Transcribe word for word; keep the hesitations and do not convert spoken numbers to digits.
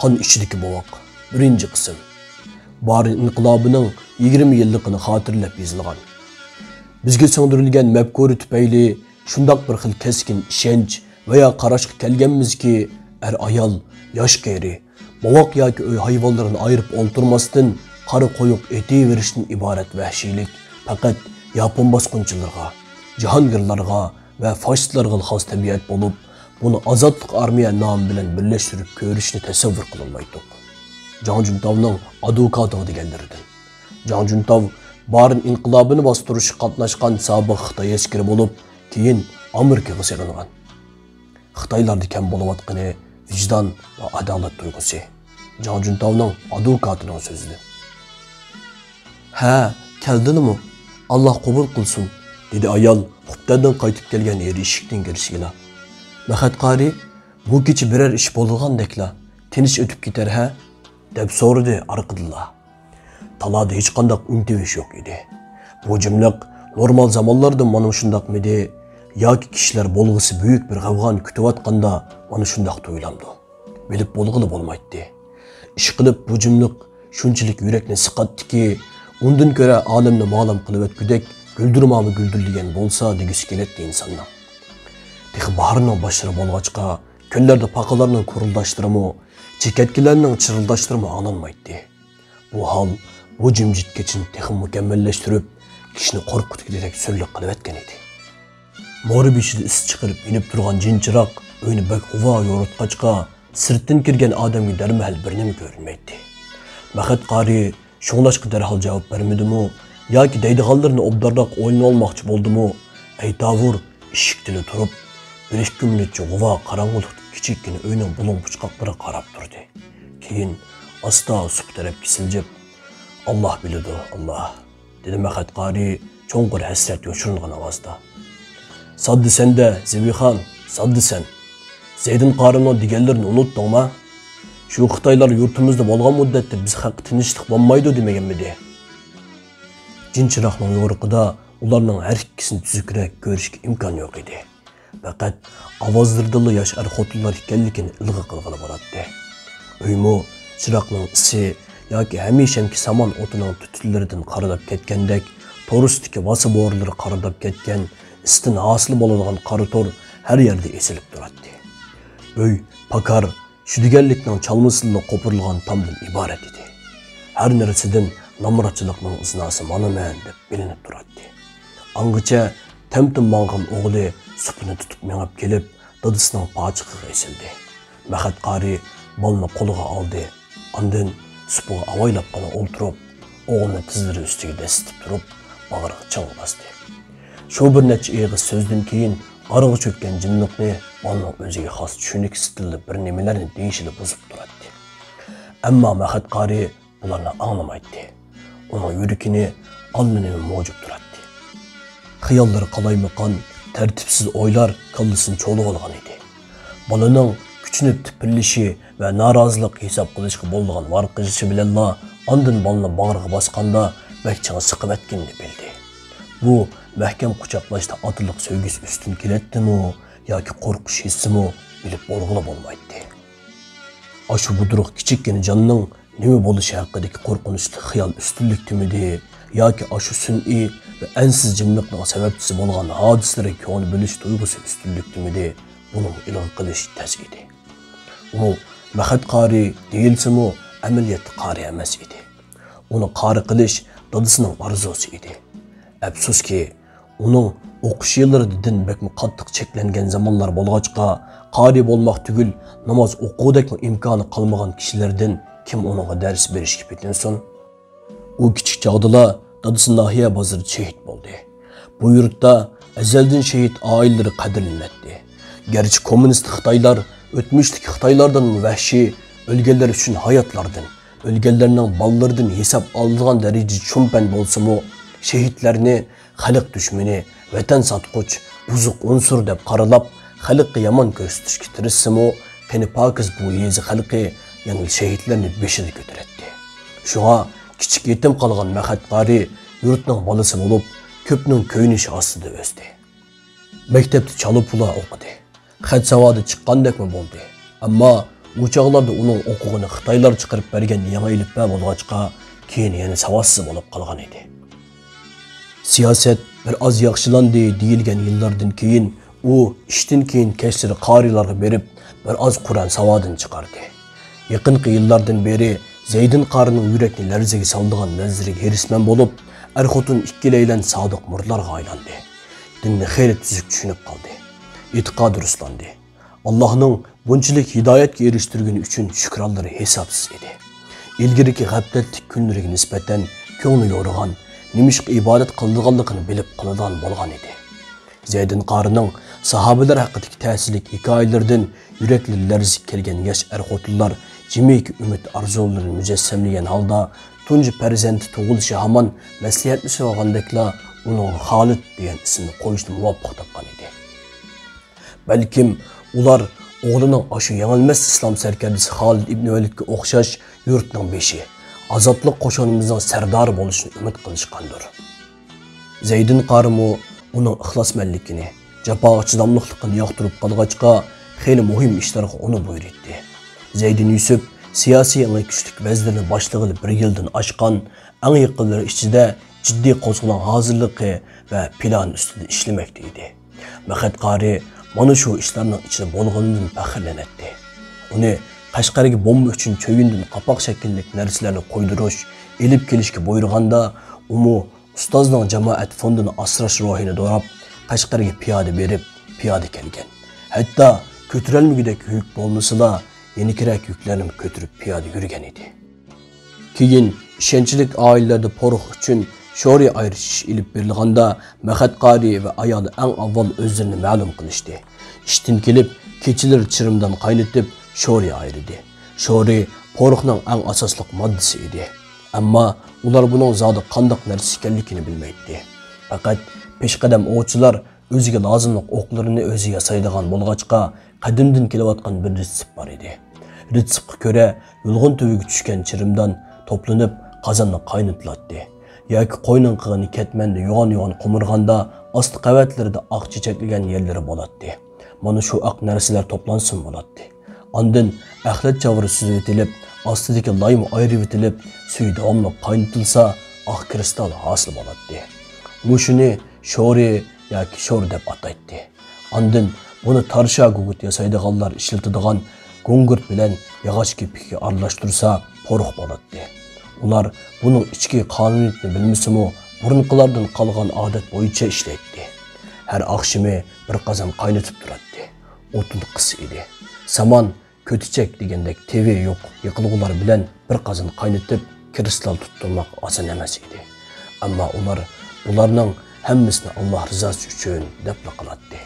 قان ئىچىدىكى بوۋاق، بىرىنچى قىسىم. بارىن ئىنقىلابىنىڭ يىگىرمە يىللىقىنى خاتىرىلەپ يېزىلغان. بىزگە سىڭدۈرۈلگەن مەپكۇرە تۈپەيلى شۇنداق بىر خىل كەسكىن ئىشەنچ ۋە يا قاراشقا كەلگەنمىزكى، ئەر-ئايال، ياش-قېرى، بوۋاق ياكى ئۆي ھايۋانلىرىنى ئايرىپ ئولتۇرماستىن، قارا قويۇق ئېتىۋېرىشتىن ئىبارەت ۋەھشىيلىك پەقەت ياپون باسقۇنچىلىرىغا، جاھانگىرلارغا ۋە فاشىستلارغىلا خاس تەبىئەت بولۇپ، بۇنى ئازادلىق ئارمىيە نامى بىلەن بىرلەشتۈرۈپ كۆرۈشنى تەسەۋۋۇر قىلالمايتتۇق. جاڭ جۈنتاۋنىڭ ئادۋوكاتىغا دېگەنلىرىدىن. جاڭ جۈنتاۋ بارىن ئىنقىلابىنى باستۇرۇشقا قاتناشقان سابىق خىتاي ئەسكىرى بولۇپ، كېيىن ئامېرىكىغا سېلىنغان. خىتايلاردا كەم بولۇۋاتقىنى ۋىجدان ۋە ئادالەت تۇيغۇسى. جاڭ جۈنتاۋنىڭ ئادۋوكاتىنىڭ سۆزىدىن. ھە، كەلدىلىمۇ؟ ئاللا قوبۇل قىلسۇن، دېدى ئايال خۇپتەندىن قايتىپ كەلگەن يېرى ئىشىكتىن كىرىشىگىلا. مەخەت قارى، بۇ كېچە بىرەر ئىش بولىدىغاندەكلا، تىنچ ئۆتۈپ كېتەر ھە؟ دەپ سورىدى ئارقىدىنلا. تالادا ھېچقانداق ئۈن-تىۋىش يوق ئىدى. بۇ جىملىق نورمال زامانلاردا مانا شۇنداقمىدى ياكى كىشىلەر بولغۇسى بۈيۈك بىر غەۋغانى كۈتۈۋاتقاندا مانا شۇنداق تۇيۇلامدۇ؟ بىلىپ بولغىلى بولمايتتى. ئىشقىلىپ بۇ جىملىق شۇنچىلىك يۈرەكنى سىقاتتىكى، ئۇندىن كۆرە ئالەمنى مالام قىلىۋەتكۈدەك گۈلدۈرمامۇ گۈلدۈرلىگەن بولسا دېگۈسى كېلەتتى ئىنساننىڭ. تېخى باھارنىڭ باشلىرى بولغاچقا، كۆللەردە پاقىلارنىڭ كۇرۇلداشلىرىمۇ، چېكەتكىلەرنىڭ چىرىلداشلىرىمۇ ئاڭلانمايتتى. بۇ ھال بۇ جىمجىت كېچىنى تېخىمۇ مۇكەممەللەشتۈرۈپ، كىشىنى قورقۇتقۇدەك سۈرلۈك قىلىۋەتكەن ئىدى. مورا بېشىدا ئىس چىقىرىپ يېنىپ تۇرغان جىن چىراغ ئۆينى بەك غۇۋا يورۇتقاچقا، سىرتتىن كىرگەن ئادەمگە دەرمەھەل بىر نېمە كۆرۈنمەيتتى. مەخەت قارى شۇڭلاشقا دەرھال جاۋاب بەرمىدىمۇ ياكى دەيدىغانلىرىنى ئوبدانراق ئويلىنىۋالماقچى بولدىمۇ، ئەيتاۋۇر ئىشىكتىلا تۇرۇپ، بىر-ئىككى مىنۇتچە غۇۋا قاراڭغۇلۇقتىكى كىچىككىنە ئۆينىڭ بۇلۇڭ-بۇچقاقلىرىغا قاراپ تۇردى. كېيىن ئاستا سۇپا تەرەپكە سىلجىپ، «ئاللا بىلىدۇ، ئاللا.» دېدى مەخەت قارى چوڭقۇر ھەسرەت يوشۇرۇنغان ئاۋازدا. «ساددىسەن-دە، زېۋىخان، ساددىسەن. زەيدىن قارىنىڭ دېگەنلىرىنى ئۇنتتۇڭما؟ شۇ خىتايلار يۇرتىمىزدا بولغان مۇددەتتە بىز خەققە تىنچلىق بولمايدۇ دېمىگەنمىدى؟» جىن چىراغنىڭ يورۇقىدا ئۇلارنىڭ ھەر ئىككىسىنى تۈزۈكرەك كۆرۈشكە ئىمكان يوق ئىدى. پەقەت ئاۋازلىرىدىنلا ياش ئەر-خوتۇنلار ئىكەنلىكىنى ئىلغا قىلغىلى بولاتتى. ئۆيمۇ چىراغنىڭ ئىسى ياكى ھەمىشەمكى سامان ئوتىنىڭ تۈتۈنلىرىدىن قارىداپ كەتكەندەك، تورۇستىكى ۋاسا بورىلىرى قارىداپ كەتكەن، ئىستىن ھاسىل بولىدىغان قارا تور ھەر يەردە ئېسىلىپ تۇراتتى. ئۆي پاكار، شۈدۈگەرلىكنىڭ چالمىسىدىلا قوپۇرۇلغان تامدىن ئىبارەت ئىدى. ھەر نەرسىدىن نامراتچىلىقنىڭ ئىزناسى مانا مەن دەپ بىلىنىپ تۇراتتى. ئاڭغىچە تەمتىم ماڭغان ئوغلى سۇپىنى تۇتۇپ مېڭىپ كېلىپ، دادىسىنىڭ پاچىقىغا ئېسىلدى. مەخەت قارى بالىنى قولىغا ئالدى. ئاندىن سۇپىغا ئاۋايلاپقىنا ئولتۇرۇپ، ئوغلىنى تىزلىرى ئۈستىگە دەسسىتىپ تۇرۇپ، باغرىغا چىڭ باستى. شۇ بىر نەچچە ئېغىز سۆزدىن كېيىن ئارىغا چۆككەن جىملىقنى بالىنىڭ ئۆزىگە خاس چۈشىنىكسىز تىلدا بىر نېمىلەرنى دېيىشىلا بۇزۇپ تۇراتتى. ئەمما مەخەت قارى بۇلارنى ئاڭلىمايتتى. ئۇنىڭ يۈرىكىنى ئاللىنېمە مۇجۇپ تۇراتتى. خىياللىرى قالايمىقان، تەرتىپسىز ئويلار كاللىسىنى چۇۋۇلۇۋالغان ئىدى. بالىنىڭ كۈچىنىپ تىپىرلىشى ۋە نارازىلىق ھېساب قىلىشقا بولىدىغان ۋارقىرىشى بىلەنلا ئاندىن بالىنى باغرىغا باسقاندا بەك چىڭ سىقىۋەتكىنىنى بىلدى. بۇ مەھكەم قۇچاقلاشتا ئاتىلىق سۆيگۈسى ئۈستۈن كېلەتتىمۇ ياكى قورقۇش ھېسسىمۇ بىلىپ بولغىلى بولمايتتى. ئاشۇ بۇدرۇق كىچىككىنە جاننىڭ نېمە بولۇشى ھەققىدىكى قورقۇنچلۇق خىيال ئۈستۈنلۈكتىمىدى ياكى ئاشۇ سۈنئىي ۋە ئەنسىز جىملىقنىڭ سەۋەبچىسى بولغان ھادىسىلەرگە كۆڭۈل بۆلۈش تۇيغۇسى ئۈستۈنلۈكتىمىدى، بۇنىڭ ئىلغا قىلىش تەس ئىدى. ئۇ مەخەت قارى دېيىلسىمۇ، ئەمەلىيەتتە قارى ئەمەس ئىدى. ئۇنى قارى قىلىش دادىسىنىڭ ئارزۇسى ئىدى. ئەپسۇسكى، ئۇنىڭ ئوقۇش يىللىرىدا دىن بەكمۇ قاتتىق چەكلەنگەن زامانلار بولغاچقا، قارى بولماق تۈگۈل، ناماز ئوقۇغۇدەكمۇ ئىمكانى قالمىغان كىشىلەردىن كىم ئۇنىڭغا دەرس بېرىشكە پېتىنسۇن؟ ئۇ كىچىك چاغدىلا دادىسى ناھىيە بازىرىدا شېھىت بولدى. بۇ يۇرتتا ئەزەلدىن شېھىت ئائىلىلىرى قەدىرلىنەتتى. گەرچە كوممۇنىست خىتايلار ئۆتمۈشتىكى خىتايلاردىنمۇ ۋەھشىي، ئۆلگەنلەر ئۈچۈن ھاياتلاردىن، ئۆلگەنلەرنىڭ بالىلىرىدىن ھېساب ئالىدىغان دەرىجىدە شۇمپەن بولسىمۇ، شېھىتلەرنى خەلق دۈشمىنى، ۋەتەن ساتقۇچ، بۇزۇق ئۇنسۇر دەپ قارىلاپ، خەلققە يامان كۆرسىتىشكە تىرىشسىمۇ، قېنى پاكىز بۇ يېزا خەلقى يەنىلا شېھىتلەرنى بېشىدا كۆتۈرەتتى. شۇڭا كىچىك يېتىم قالغان مەخەت قارى يۇرتنىڭ بالىسى بولۇپ، كۆپنىڭ كۆيۈنۈشى ئاستىدا ئۆستى. مەكتەپتە چالا-پۇلا ئوقۇدى. خەت ساۋادى چىققاندەكمۇ بولدى. ئەمما ئۇ چاغلاردا ئۇنىڭ ئوقۇغىنى خىتايلار چىقىرىپ بەرگەن يېڭى ئېلىپبە بولغاچقا، كېيىن يەنە ساۋاتسىز بولۇپ قالغان ئىدى. سىياسەت بىر ئاز ياخشىلاندى دېيىلگەن يىللاردىن كېيىن، ئۇ ئىشتىن كېيىن كەچلىرى قارىلارغا بېرىپ، بىر ئاز قۇرئان ساۋادىنى چىقاردى. يېقىنقى يىللاردىن بېرى زەيدىن قارىنىڭ يۈرەكنى لەرزىگە سالىدىغان نەزىرىگە ھېرىسمەن بولۇپ، ئەر-خوتۇن ئىككىلەيلەن سادىق مۇرىتلارغا ئايلاندى. دىننى خېلى تۈزۈك چۈشىنىپ قالدى. ئېتىقادى رۇسلاندى. ئاللاھنىڭ بۇنچىلىك ھىدايەتكە ئېرىشتۈرگىنى ئۈچۈن شۈكرانلىرى ھېسابسىز ئىدى. ئىلگىرىكى غەپلەتلىك كۈنلىرىگە نىسبەتەن كۆڭلى يورۇغان، نېمىشقا ئىبادەت قىلىدىغانلىقىنى بىلىپ قىلىدىغان بولغان ئىدى. زەيدىن قارىنىڭ ساھابىلەر ھەققىدىكى تەسىرلىك ھېكايىلىرىدىن يۈرەكلىرى لەرزىگە كەلگەن ياش ئەر-خوتۇنلار جىمىكى ئۈمىد ئارزۇلىرىنى مۇجەسسەملىگەن ھالدا، تۇنجى پەرزەنتى تۇغۇلۇشى ھامان مەسلىھەتلىشىۋالغاندەكلا ئۇنىڭغا خالىد دېگەن ئىسىمنى قويۇشنى مۇۋاپىق تاپقان ئىدى. بەلكىم ئۇلار ئوغلىنىڭ ئاشۇ يېڭىلمەس ئىسلام سەركەردىسى خالىد ئىبنى ۋەلىدكە ئوخشاش يۇرتنىڭ بېشى، ئازادلىق قوشۇنىمىزنىڭ سەردارى بولۇشىنى ئۈمىد قىلىشقاندۇر. زەيدىن قارىمۇ ئۇنىڭ ئىخلاسمەنلىكىنى، جاپاغا چىداملىقلىقىنى ياقتۇرۇپ قالغاچقا، خېلى مۇھىم ئىشلارغا ئۇنى بۇيرۇيتتى. زەيدىن يۈسۈپ سىياسىي ئەڭ كۈچلۈك ۋەزىرنى باشلىغىلى بىر يىلدىن ئاشقان، ئەڭ يېقىنلىرى ئىچىدە جىددىي قوزغىلاڭ ھازىرلىقى ۋە پىلان ئۈستىدە ئىشلىمەكتە ئىدى. مەخەت قارى مانا شۇ ئىشلارنىڭ ئىچىدە بولغىنىدىن پەخىرلىنەتتى. ئۇنى قەشقەرگە بومبا ئۈچۈن چۆيۈندىن قاپاق شەكىللىك نەرسىلەرنى قويدۇرۇش، ئېلىپ كېلىشكە بۇيرۇغاندا، ئۇمۇ ئۇستازنىڭ جامائەت فوندىنى ئاسراش روھىنى دوراپ، قەشقەرگە پىيادە بېرىپ، پىيادە كەلگەن. ھەتتا كۆتۈرەلمىگۈدەك يۈك بولمىسىلا، يېنىكرەك يۈكلەرنىمۇ كۆتۈرۈپ پىيادە يۈرگەن ئىدى. كېيىن ئىشەنچلىك ئائىلىلەردە پورۇخ ئۈچۈن شورى ئايرىش ئىش ئېلىپ بېرىلغاندا، مەخەت قارى ۋە ئايالى ئەڭ ئاۋۋال ئۆزلىرىنى مەلۇم قىلىشتى. ئىشتىن كېلىپ، كېچىلىرى چىرىمدان قاينىتىپ، شورى ئايرىدى. شورى پورۇخنىڭ ئەڭ ئاساسلىق ماددىسى ئىدى. ئەمما ئۇلار بۇنىڭ زادى قانداق نەرسە ئىكەنلىكىنى بىلمەيتتى. پەقەت پېشقەدەم ئوۋچىلار ئۆزىگە لازىملىق ئوقلىرىنى ئۆزى ياسايدىغان بولغاچقا، قەدىمدىن كېلىۋاتقان بىر رېتسېپ بار ئىدى. رېتسېپقا كۆرە، يۇلغۇن تۈۋىگە چۈشكەن چىرىمدان توپلىنىپ، قازاندا قاينىتىلاتتى. ياكى قوينىڭ قېغىنى كەتمەندە يوغان-يوغان قومۇرغاندا، ئاستى قەۋەتلىرىدە ئاق چېچەكلىگەن يەرلىرى بولاتتى. مانا شۇ ئاق نەرسىلەر توپلانسىمۇ بولاتتى. ئاندىن ئەخلەت چاۋىرى سۈزۈۋېتىلىپ، ئاستىدىكى لايمۇ ئايرىۋېتىلىپ، سۈيى داۋاملىق قاينىتىلسا، ئاق كىرىستال ھاسىل بولاتتى. مۇشۇنى شورى ياكى شور دەپ ئاتايتتى. ئاندىن بۇنى تارشا گۇگۇت ياسايدىغانلار ئىشلىتىدىغان گۇڭگۇرت بىلەن ياغاچ كېپىكىگە ئارىلاشتۇرسا، پورۇخ بولاتتى. ئۇلار بۇنىڭ ئىچكى قانۇنىيىتىنى بىلمىسىمۇ، بۇرۇنقىلاردىن قالغان ئادەت بويىچە ئىشلەيتتى. ھەر ئاخشىمى بىر قازان قاينىتىپ تۇراتتى. ئوتۇن قىس ئىدى. سامان، كۆتىچەك دېگەندەك تىۋى يوق يېقىلغۇلار بىلەن بىر قازان قاينىتىپ، كىرىستال تۇتتۇرماق ئاسان ئەمەس ئىدى. ئەمما ئۇلار بۇلارنىڭ ھەممىسىنى ئاللا رىزاسى ئۈچۈن دەپلا قىلاتتى.